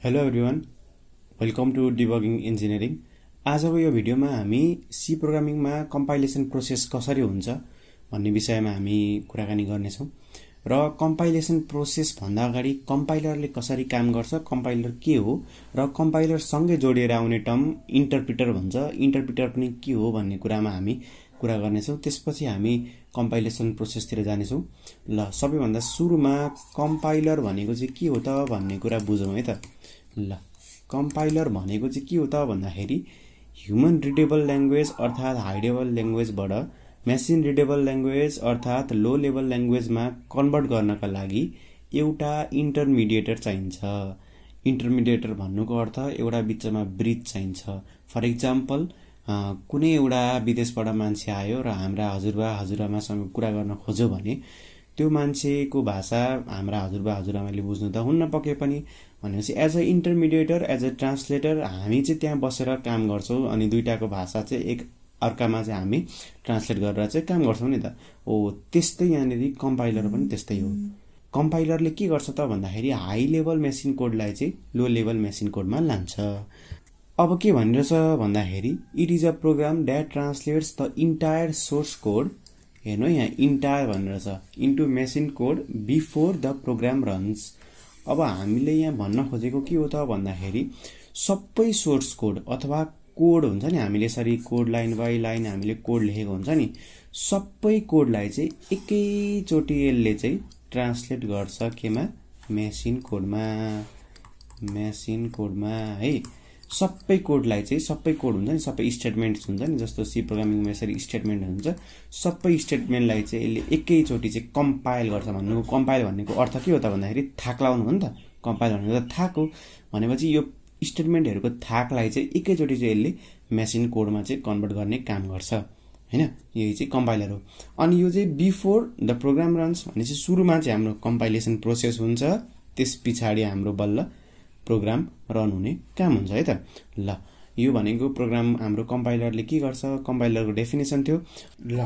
Hello everyone, welcome to debugging engineering. आजको यो भिडियोमा हामी सी प्रोग्रामिङमा कम्पाइलेसन प्रोसेस कसरी हुन्छ भन्ने विषयमा हामी कुराकानी गर्नेछौँ। र कम्पाइलेसन प्रोसेस भन्दा अगाडि कम्पाइलरले कसरी काम गर्छ, कम्पाइलर के हो र कम्पाइलर सँगै जोडिएर आउने टर्म इन्टरप्रिटर भन्छ। इन्टरप्रिटर पनि के हो भन्ने कुरामा हामी कुरा गर्नेछौँ। त्यसपछि हामी कम्पाइलेसन प्रोसेसतिर जानेछौँ। ल, सबैभन्दा सुरुमा कम्पाइलर भनेको चाहिँ के हो त भन्ने कुरा बुझौँ है त। ल, कम्पाइलर भनेको चाहिँ के हो त भन्दाखेरि ह्युमन रिडेबल ल्याङ्ग्वेज अर्थात् हाई लेभल ल्याङ्ग्वेजबाट मेसिन रिडेबल ल्याङ्ग्वेज अर्थात् लो लेभल ल्याङ्ग्वेजमा कन्भर्ट गर्नका लागि एउटा इन्टरमिडिएटर चाहिन्छ। इन्टरमिडिएटर भन्नुको अर्थ एउटा बिचमा ब्रिज चाहिन्छ। फर इक्जाम्पल, कुनै एउटा विदेशबाट मान्छे आयो र हाम्रा हजुरबा हजुरआमासँग कुरा गर्न खोज्यो भने त्यो मान्छेको भाषा हाम्रा हजुरबा हजुरआमाले बुझ्नु त हुन्न पके पनि, भनेपछि as a intermediator, as a translator हामी चाहिँ त्यहाँ बसेर काम गर्छौँ अनि दुईटाको भाषा चाहिँ एक अर्कामा चाहिँ हामी ट्रान्सलेट गरेर चाहिँ काम गर्छौँ नि त। हो, त्यस्तै यहाँनिर कम्पाइलर पनि त्यस्तै हो। कम्पाइलरले के गर्छ त भन्दाखेरि हाई लेभल मेसिन कोडलाई चाहिँ लो लेभल मेसिन कोडमा लान्छ। अब के भनिरहेछ भन्दाखेरि it is a program that translates the entire source code, हेर्नु यहाँ इन्टायर भनेर छ, into machine code before the program runs. अब हामीले यहाँ भन्न खोजेको के हो त भन्दाखेरि सबै सोर्स कोड अथवा कोड हुन्छ नि, हामीले यसरी कोड लाइन बाई लाइन हामीले कोड लेखेको हुन्छ नि, सबै कोडलाई चाहिँ एकैचोटि यसले चाहिँ ट्रान्सलेट गर्छ केमा, मेसिन कोडमा है। सबै कोडलाई चाहिँ, सबै कोड हुन्छ नि, सबै स्टेटमेन्ट्स हुन्छ नि, जस्तो सी प्रोग्रामिङमा यसरी स्टेटमेन्ट हुन्छ, सबै स्टेटमेन्टलाई चाहिँ यसले एकैचोटि चाहिँ कम्पाइल गर्छ। भन्नुको कम्पाइल भन्नेको अर्थ के हो त भन्दाखेरि थाक लाउनु हो नि त। कम्पाइल भनेको त थाक हो, भनेपछि यो स्टेटमेन्टहरूको थाकलाई चाहिँ एकैचोटि चाहिँ यसले मेसिन कोडमा चाहिँ कन्भर्ट गर्ने काम गर्छ हैन। यही चाहिँ कम्पाइलर हो। अनि यो चाहिँ बिफोर द प्रोग्राम रन्स भनेपछि सुरुमा चाहिँ हाम्रो कम्पाइलेसन प्रोसेस हुन्छ, त्यस पछाडि हाम्रो बल्ल प्रोग्राम रन हुने काम हुन्छ है त। ल, यो भनेको प्रोग्राम हाम्रो कम्पाइलरले के गर्छ, कम्पाइलरको डेफिनेसन थियो। ल,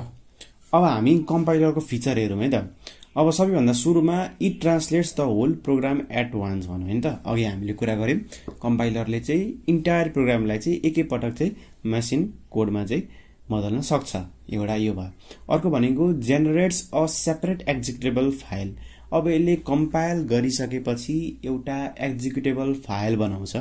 अब हामी कम्पाइलरको फिचर हेरौँ है त। अब सबैभन्दा सुरुमा it translates the whole program at once भन्यो नि त। अघि हामीले कुरा गऱ्यौँ कम्पाइलरले चाहिँ इन्टायर प्रोग्रामलाई चाहिँ एकैपटक चाहिँ मेसिन कोडमा चाहिँ बदल्न सक्छ। एउटा यो भयो। अर्को भनेको generates a separate executable file. अब यसले कम्पाइल गरिसकेपछि एउटा एक्जिक्युटेबल फाइल बनाउँछ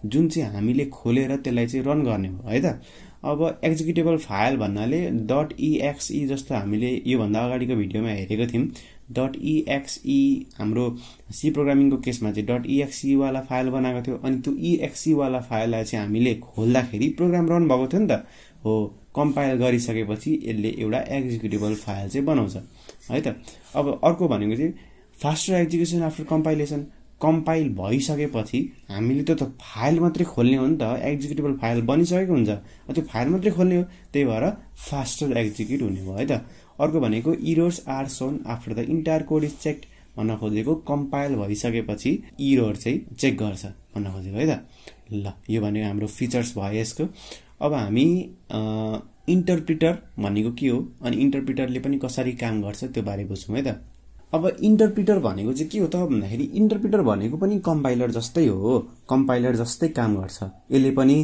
जुन चाहिँ हामीले खोलेर त्यसलाई चाहिँ रन गर्ने हो है त। अब एक्जिक्युटेबल फाइल भन्नाले .exe जस्तो हामीले योभन्दा अगाडिको भिडियोमा हेरेको थियौँ। .exe हाम्रो सी प्रोग्रामिङको केसमा चाहिँ .exe वाला फाइल बनाएको थियो। अनि त्यो exe वाला फाइललाई चाहिँ हामीले खोल्दाखेरि प्रोग्राम रन भएको थियो नि त। हो, कम्पाइल गरिसकेपछि यसले एउटा एक्जिक्युटेबल फाइल चाहिँ बनाउँछ है त। अब अर्को भनेको चाहिँ faster execution after compilation. Compile भइसकेपछि हामीले त्यो त फाइल मात्रै खोल्ने हो नि त, एक्जिक्युटेबल फाइल बनिसकेको हुन्छ, त्यो फाइल मात्रै खोल्ने हो, त्यही भएर फास्टर एक्जिक्युट हुने भयो है त। अर्को भनेको errors are shown after the entire code is checked भन्न खोजेको कम्पाइल भइसकेपछि इरर चाहिँ चेक गर्छ भन्न खोजेको है त। ल, यो भनेको हाम्रो फिचर्स भयो यसको। अब हामी इन्टरप्रिटर भनेको के हो अनि इन्टरप्रिटरले पनि कसरी काम गर्छ त्यो बारे बुझ्छौँ है त। अब इन्टरप्रिटर भनेको चाहिँ के हो त भन्दाखेरि इन्टरप्रिटर भनेको पनि कम्पाइलर जस्तै हो, कम्पाइलर जस्तै काम गर्छ। यसले पनि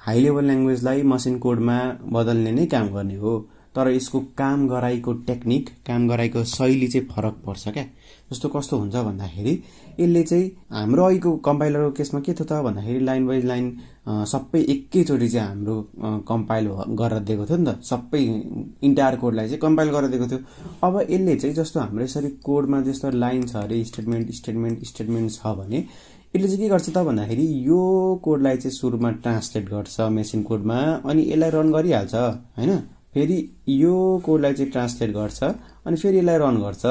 हाई लेभल ल्याङ्ग्वेजलाई मसिन कोडमा बदल्ने नै काम गर्ने हो, तर यसको काम गराइको टेक्निक, काम गराइको शैली चाहिँ फरक पर्छ क्या। जस्तो कस्तो हुन्छ भन्दाखेरि यसले चाहिँ हाम्रो अहिलेको कम्पाइलरको केसमा के थियो त भन्दाखेरि लाइन बाई लाइन सबै एकैचोटि चाहिँ हाम्रो कम्पाइल गरेर दिएको थियो नि त, सबै इन्टायर कोडलाई चाहिँ कम्पाइल गरेर दिएको थियो। अब यसले चाहिँ जस्तो हाम्रो यसरी कोडमा जस्तो लाइन छ अरे, स्टेटमेन्ट छ भने यसले चाहिँ के गर्छ त भन्दाखेरि यो कोडलाई चाहिँ सुरुमा ट्रान्सलेट गर्छ मेसिन कोडमा अनि यसलाई रन गरिहाल्छ हैन। फेरि यो कोडलाई चाहिँ ट्रान्सलेट गर्छ अनि फेरि यसलाई रन गर्छ।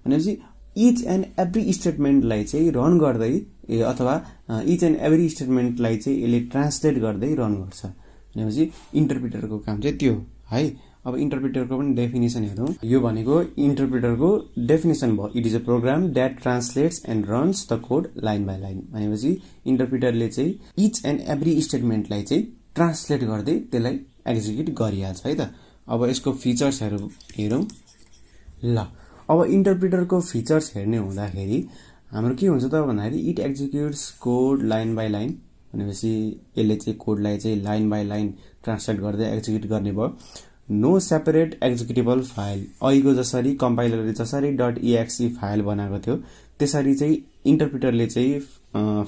भनेपछि इच एन्ड एभ्री स्टेटमेन्टलाई चाहिँ रन गर्दै अथवा इच एन्ड एभ्री स्टेटमेन्टलाई चाहिँ यसले ट्रान्सलेट गर्दै रन गर्छ। भनेपछि इन्टरप्रिटरको काम चाहिँ त्यो है। अब इन्टरप्रिटरको पनि डेफिनेसन हेरौँ। यो भनेको इन्टरप्रिटरको डेफिनेसन भयो, it is a program that translates and runs the code line by line. भनेपछि इन्टरप्रिटरले चाहिँ इच एन्ड एभ्री स्टेटमेन्टलाई चाहिँ ट्रान्सलेट गर्दै त्यसलाई एक्जिक्युट गरिहाल्छ है त। अब यसको फिचर्सहरू हेरौँ। ल, अब इन्टरप्रिटरको फिचर्स हेर्ने हुँदाखेरि हाम्रो के हुन्छ त भन्दाखेरि it executes code line by line भनेपछि यसले चाहिँ कोडलाई चाहिँ लाइन बाई लाइन ट्रान्सलेट गर्दै एक्जिक्युट गर्ने भयो। नो सेपरेट एक्जिक्युटेबल फाइल, अहिलेको जसरी कम्पाइलरले जसरी .exe फाइल बनाएको थियो त्यसरी चाहिँ इन्टरप्रिटरले चाहिँ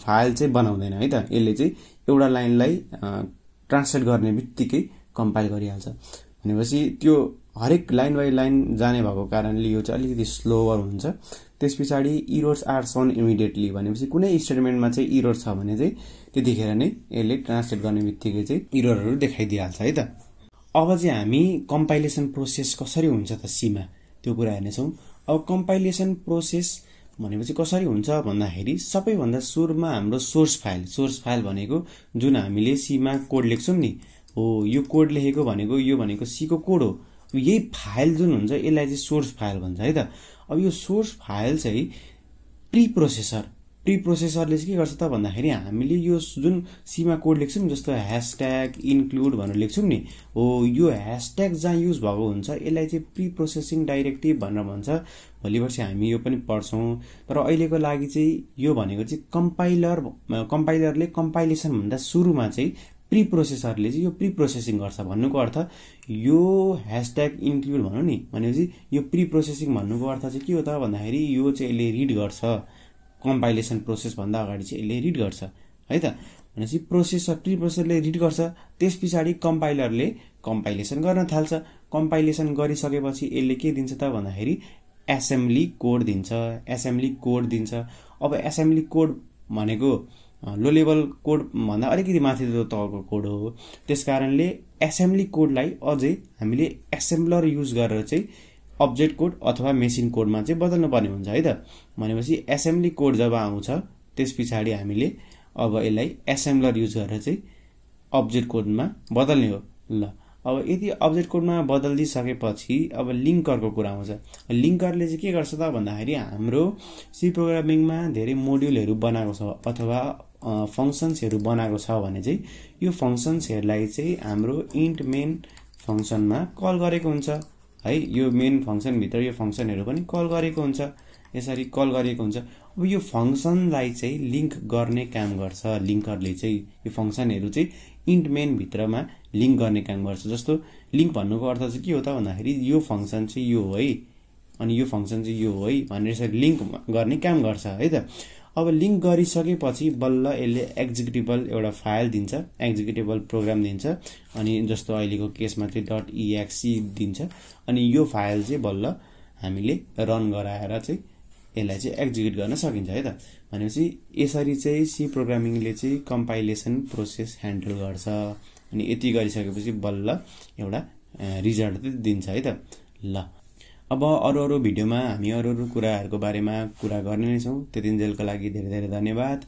फाइल चाहिँ बनाउँदैन है त। यसले चाहिँ एउटा लाइनलाई ट्रान्सलेट गर्ने बित्तिकै कम्पाइल गरिहाल्छ। भनेपछि त्यो हरेक लाइन बाई लाइन जाने भएको कारणले यो चाहिँ अलिकति स्लोवर हुन्छ। त्यस पछाडि इरर्स आर सोन इमिडिएटली भनेपछि कुनै स्टेटमेन्टमा चाहिँ इरर छ भने चाहिँ त्यतिखेर नै यसले ट्रान्सलेट गर्ने बित्तिकै चाहिँ इररहरू देखाइदिइहाल्छ है त। अब चाहिँ हामी कम्पाइलेसन प्रोसेस कसरी हुन्छ त सीमा त्यो कुरा हेर्नेछौँ। अब कम्पाइलेसन प्रोसेस भनेपछि कसरी हुन्छ भन्दाखेरि सबैभन्दा सुरुमा हाम्रो सोर्स फाइल भनेको जुन हामीले सीमा कोड लेख्छौँ नि, हो यो कोड लेखेको भनेको यो भनेको सीको कोड हो। यही फाइल जुन हुन्छ यसलाई चाहिँ सोर्स फाइल भन्छ है त। अब यो सोर्स फाइल चाहिँ प्रिप्रोसेसरले चाहिँ के गर्छ त भन्दाखेरि हामीले यो जुन सीमा कोड लेख्छौँ जस्तो ह्यासट्याग इन्क्लुड भनेर लेख्छौँ नि, हो यो ह्यासट्याग जहाँ युज भएको हुन्छ यसलाई चाहिँ प्रिप्रोसेसिङ डाइरेक्टिभ भनेर भन्छ। भोलि पर्सि हामी यो पनि पढ्छौँ। तर अहिलेको लागि चाहिँ यो भनेको चाहिँ कम्पाइलरले कम्पाइलेसन भन्दा सुरुमा चाहिँ प्रिप्रोसेसरले चाहिँ यो प्रिप्रोसेसिङ गर्छ भन्नुको अर्थ यो ह्यासट्याग इन्क्लुड भनौँ नि भनेपछि यो प्रिप्रोसेसिङ भन्नुको अर्थ चाहिँ के हो त भन्दाखेरि यो चाहिँ यसले रिड गर्छ, कम्पाइलेसन प्रोसेस भन्दा अगाडि चाहिँ यसले रिड गर्छ है त। भनेपछि प्रिप्रोसेसरले रिड गर्छ, त्यस पछाडि कम्पाइलरले कम्पाइलेसन गर्न थाल्छ। कम्पाइलेसन गरिसकेपछि यसले के दिन्छ त भन्दाखेरि एसेम्ब्ली कोड दिन्छ। अब एसेम्ब्ली कोड भनेको लो लेभल कोड भन्दा अलिकति माथि तहको कोड हो। त्यस कारणले एसेम्ब्ली कोडलाई अझै हामीले एसेम्बलर युज गरेर चाहिँ अब्जेक्ट कोड अथवा मेसिन कोडमा चाहिँ बदल्नु पर्ने हुन्छ है त। भनेपछि एसेम्ब्ली कोड जब आउँछ त्यस पछाडि हामीले अब यसलाई एसेम्बलर युज गरेर चाहिँ अब्जेक्ट कोडमा बदल्ने हो। ल अब यदि अब्जेक्ट कोडमा बदलिदिसकेपछि अब लिङ्करको कुरा आउँछ। लिङ्करले चाहिँ के गर्छ त भन्दाखेरि हाम्रो सी प्रोग्रामिङमा धेरै मोड्युलहरू बनाएको छ अथवा फङ्सन्सहरू बनाएको छ भने चाहिँ यो फङ्सन्सहरूलाई चाहिँ हाम्रो इन्ट मेन फङ्सनमा कल गरेको हुन्छ है। यो मेन फङ्सनभित्र यो फङ्सनहरू पनि कल गरेको हुन्छ, यसरी कल गरेको हुन्छ। अब यो फङ्सनलाई चाहिँ लिङ्क गर्ने काम गर्छ लिङ्करले चाहिँ। यो फङ्सनहरू चाहिँ इन्ट मेन भित्रमा लिङ्क गर्ने काम गर्छ। जस्तो लिङ्क भन्नुको अर्थ चाहिँ के हो त भन्दाखेरि यो फङ्सन चाहिँ यो हो है अनि यो फङ्सन चाहिँ यो हो है भनेर यसरी लिङ्क गर्ने काम गर्छ है त। अब लिङ्क गरिसकेपछि बल्ल यसले एक्जिक्युटेबल एउटा फाइल दिन्छ, एक्जिक्युटेबल प्रोग्राम दिन्छ। अनि जस्तो अहिलेको केसमा चाहिँ .exe दिन्छ। अनि यो फाइल चाहिँ बल्ल हामीले रन गराएर चाहिँ यसलाई चाहिँ एक्जिक्युट गर्न सकिन्छ है त। भनेपछि यसरी चाहिँ सी प्रोग्रामिङले चाहिँ कम्पाइलेसन प्रोसेस ह्यान्डल गर्छ। अनि यति गरिसकेपछि बल्ल एउटा रिजल्ट चाहिँ दिन्छ है त। ल अब अरू भिडियोमा हामी अरू कुराहरूको बारेमा कुरा गर्ने नै छौँ। त्यतिन्जेलको लागि धेरै धेरै धन्यवाद।